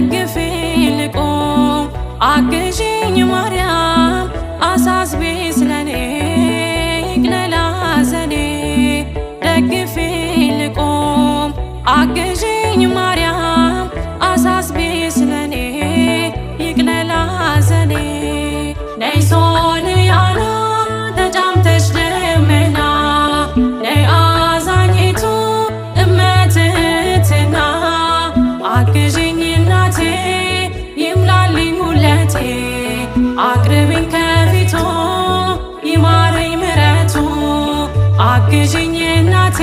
ደግፌ ልቁም። አግዢኝ ማርያም አሳስቢ ስለኔ ይቅለል ሐዘኔ። ደግፌ ልቁም። አግዢኝ ማርያም አሳስቢ ስለኔ ይቅለል ሐዘኔ። ነይ ሶልያና ተጫምተሽ ደመና፣ ነይ አዛኝቱ እመትህትና፣ አግዢኝ እናቴ ይምላልኝ ሙለቴ፣ አቅርቢኝ ከፊቱ ይማረኝ ምረቱ። አግዢኝ እናቴ።